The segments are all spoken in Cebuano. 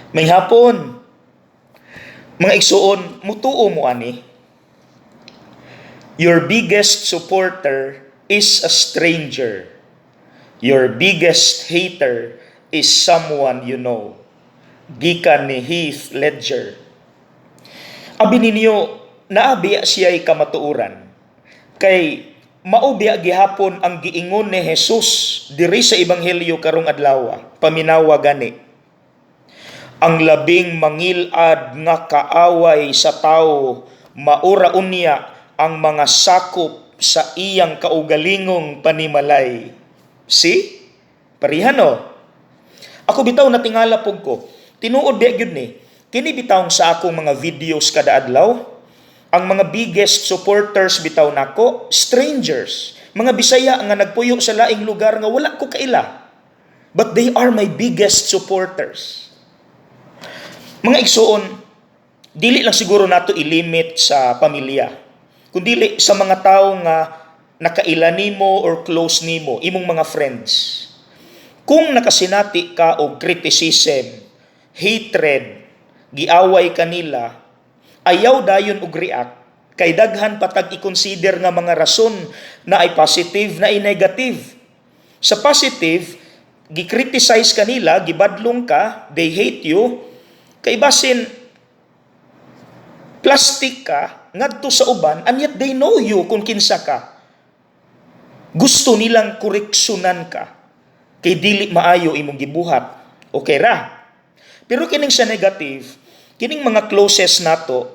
Maayong hapon. Mga igsuon, mutuo mo ani. Your biggest supporter is a stranger. Your biggest hater is someone you know. Gikan ni Heath Ledger. Abi ninyo, naa biya siya'y kamatuoran. Kay mao biya gihapon ang giingon ni Jesus diri sa Ebanghelyo karong adlaw. Paminawa gani. Ang labing mangilad nga kaaway sa tao mao ra unya ang mga sakop sa iyang kaugalingong panimalay. See? Pareha, no? Ako bitaw, natingala pug ko. Tinuod biya gyud ni. Kini bitawng sa akong mga videos kada adlaw, ang mga biggest supporters bitaw nako, strangers. Mga Bisaya nga nagpuyo sa laing lugar nga wala ko kaila. But they are my biggest supporters. Mga igsuon, dili lang siguro nato ilimit sa pamilya. Kundili sa mga tao nga nakaila nimo or close nimo, imong mga friends. Kung nakasinati ka og criticism, hatred, giaway kanila, ayaw dayon og react kay daghan pa tag i-consider nga mga rason na ay positive na ay negative. Sa positive, gi-criticize kanila, gibadlong ka, they hate you, kay basin plastic ka ngadto sa uban and yet they know you kung kinsa ka. Gusto nilang koreksyonan ka kay dili maayo imong gibuhat. Okay ra. Pero kining sa negative, kining mga closest nato,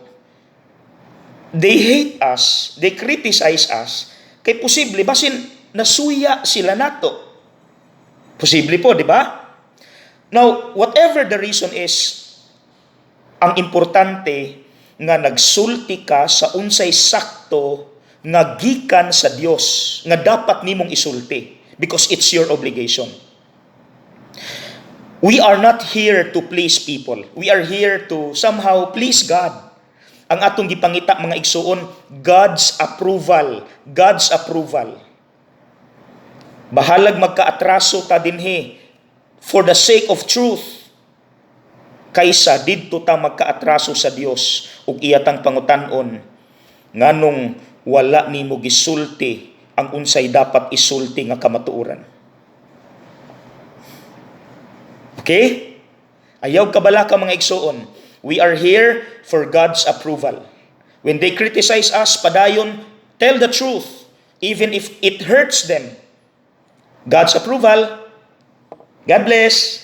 they hate us, they criticize us, kay posible basin nasuya sila nato. Posible po, di ba? Now, whatever the reason is, ang importante nga nagsulti ka sa unsay sakto nga gikan sa Dios nga dapat nimong isulti because it's your obligation. We are not here to please people. We are here to somehow please God. Ang atong gipangita, mga igsuon, God's approval, God's approval. Bahalag magkaatraso ta dinhi for the sake of truth kaysa didto ta magkaatraso sa Dios ug iya tang pangutan-on nganong wala nimo gisulti ang unsay dapat isulti nga kamatuoran. Okay? Ayaw kabalaka, mga igsuon. We are here for God's approval. When they criticize us, padayon, tell the truth, even if it hurts them. God's approval. God bless.